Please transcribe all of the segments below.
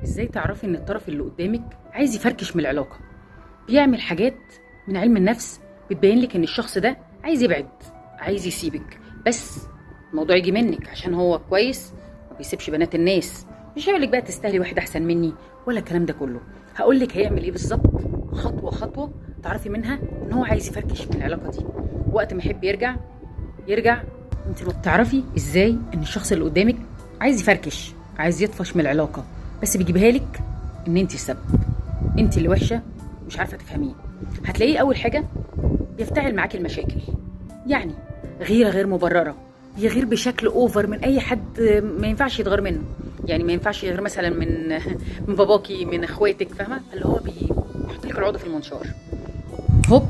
ازاي تعرفي ان الطرف اللي قدامك عايز يفركش من العلاقة؟ بيعمل حاجات من علم النفس بتبين لك ان الشخص ده عايز يبعد، عايز يسيبك، بس الموضوع يجي منك عشان هو كويس ما بيسيبش بنات الناس. مش هيقولك بقى تستاهلي واحد احسن مني ولا الكلام ده كله، هقولك هيعمل ايه بالظبط خطوة خطوة تعرفي منها ان هو عايز يفركش من العلاقة دي. وقت ما يحب يرجع يرجع. انت ما بتعرفي ازاي ان الشخص اللي قدامك عايز يفركش، عايز يطفش من العلاقة، بس بيجيبها لك ان انت السبب، انت اللي وحشة مش عارفه تفهميه. هتلاقيه اول حاجة بيفتعل معاكي المشاكل، يعني غيره غير مبررة، بيغير بشكل over من اي حد ما ينفعش يتغير منه، يعني ما ينفعش يغير مثلا من باباكي، من اخواتك، فاهمه؟ اللي هو بيحط لك العقدة في المنشار. هوب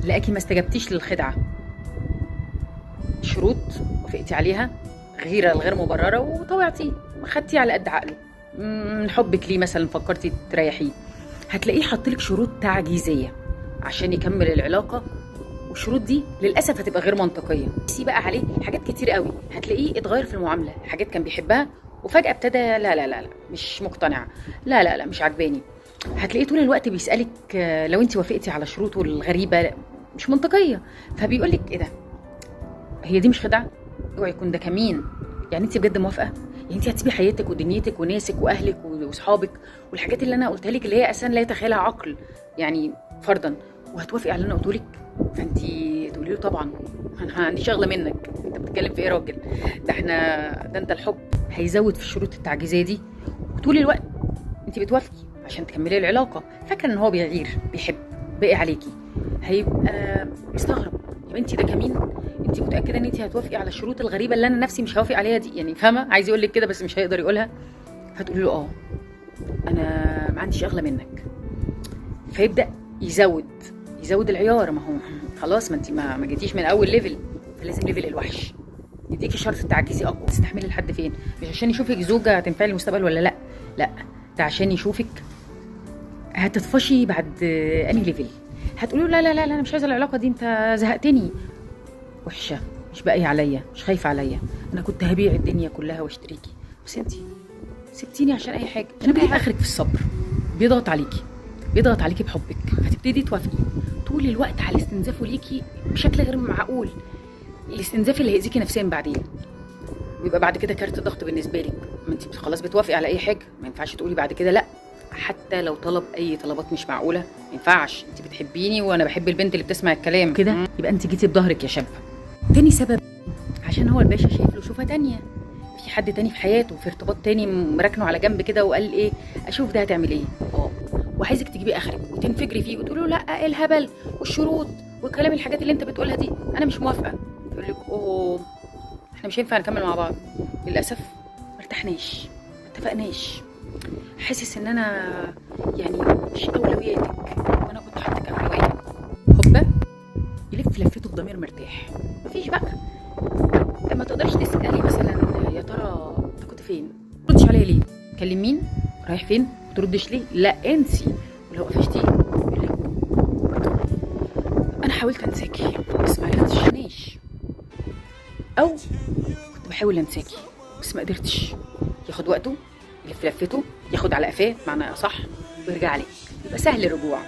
لقاكي ما استجبتيش للخدعه، شروط وافقتي عليها، غيره الغير مبررة وطوعتيه، خدتيه على قد عقله، من حبك ليه مثلا فكرتي تريحيه. هتلاقيه حط لك شروط تعجيزية عشان يكمل العلاقة، والشروط دي للاسف هتبقى غير منطقية. سي بقى عليه حاجات كتير قوي، هتلاقيه اتغير في المعاملة، حاجات كان بيحبها وفجاة ابتدى لا لا لا لا مش مقتنع، لا لا لا مش عجباني. هتلاقيه طول الوقت بيسالك لو انت وافقتي على شروطه الغريبة مش منطقية، فبيقول لك ايه ده، هي دي مش خدعه؟ اوعي يكون ده كمين، يعني انت بجد موافقة؟ يعني انت هتسيبي حياتك ودنيتك وناسك واهلك واصحابك والحاجات اللي انا قلتها لك اللي هي اساسا لا يتخيلها عقل، يعني فرضا، وهتوافقي على اللي انا قلته لك؟ فانت تقولي له طبعا انا ما عنديش شغله منك، انت بتتكلم في ايه يا راجل؟ ده احنا ده انت الحب. هيزود في الشروط التعجيزيه دي، وطول الوقت انت بتوافقي عشان تكملي العلاقة، فاكره ان هو بيغير، بيحب، باقي عليكي. هيبقى مستغرب، يا بنتي ده كمين، انت متاكدة ان انت هتوافقي على الشروط الغريبة اللي انا نفسي مش هوافق عليها دي؟ يعني فاهمه، عايز يقول لك كده بس مش هيقدر يقولها. فتقولي له اه انا ما عنديش اغلى منك. فيبدا يزود العيار، ما هو خلاص ما انت ما جيتيش من اول level، فلازم level الوحش يديكي شرط التعجيزي اقوى. تستحملي لحد فين؟ مش عشان يشوفك زوجه هتنفعي المستقبل ولا لا، لا ده عشان يشوفك هتطفشي بعد انهي level. هتقولي له لا لا لا انا مش عايزه العلاقة دي، انت زهقتني، وحشة، مش باقية عليا، مش خايفة عليا، انا كنت هبيع الدنيا كلها واشتريكي، بس انت سبتيني عشان اي حاجة. انا بجيب اخرك في الصبر. بيضغط عليكي، بيضغط عليكي بحبك، فتبتدي توافقي طول الوقت على استنزافه ليكي بشكل غير معقول، الاستنزاف اللي هيأذيكي نفسيا بعدين، ويبقى بعد كده كارت ضغط بالنسبة لك. ما انت خلاص بتوافقي على اي حاجة، ما ينفعش تقولي بعد كده لا، حتى لو طلب اي طلبات مش معقولة ما ينفعش، انت بتحبيني وانا بحب البنت اللي بتسمع الكلام كده، يبقى انت جيتي بظهرك يا شاب. تاني سبب، عشان هو الباشا شايف له شوفه تانية، في حد تاني في حياته، في ارتباط تاني مراكنه على جنب كده، وقال ايه اشوف ده هتعمل ايه، وعايزك تجيبي اخرك وتنفجري فيه وتقولي له لا ايه الهبل والشروط والكلام الحاجات اللي انت بتقولها دي انا مش موافقة. يقول لك اوه احنا مش هينفع نكمل مع بعض، للاسف ما ارتحناش، ما اتفقناش، حاسس ان انا يعني مش اولوياتك وانا كنت حاطك اولوية. هوبا يلف لفته بضمير مرتاح، مفيش بقى. ما تقدرش تسالي مثلا يا ترى انت كنت فين؟ ما تردش عليا ليه؟ كلم مين؟ رايح فين؟ ما تردش ليه؟ لا انسي. ولو قفشتيه يقول لك انا حاولت انساكي بس ما عرفتش، او كنت بحاول انساكي بس ما قدرتش. ياخد وقته، يلف لفته، ياخد على قفاه معنى صح، ويرجع لك. يبقى سهل الرجوع.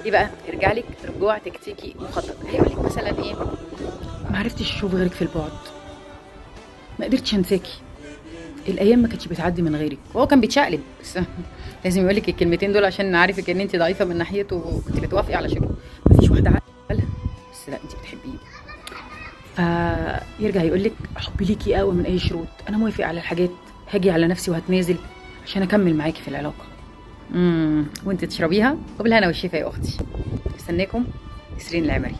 ايه بقى؟ يرجع لك رجوع تكتيكي مخطط. هيقول لك مثلا ايه؟ ما عرفتش اشوف غيرك في البعد، ما قدرتش انساكي، الايام ما كانتش بتعدي من غيرك. وهو كان بيتشقلب بس لازم يقول لك الكلمتين دول عشان عارفك ان انت ضعيفة من ناحيته وكنت بتوافقي على شغله، مفيش واحدة عاقلة، بس لا انت بتحبيه. فيرجع يقول لك حبي ليكي اقوى من اي شروط، انا موافق على الحاجات، هاجي على نفسي وهتنازل عشان اكمل معاكي في العلاقة. وانت تشربيها وبالهنا والشفا يا اختي. استناكم، نسرين العمري.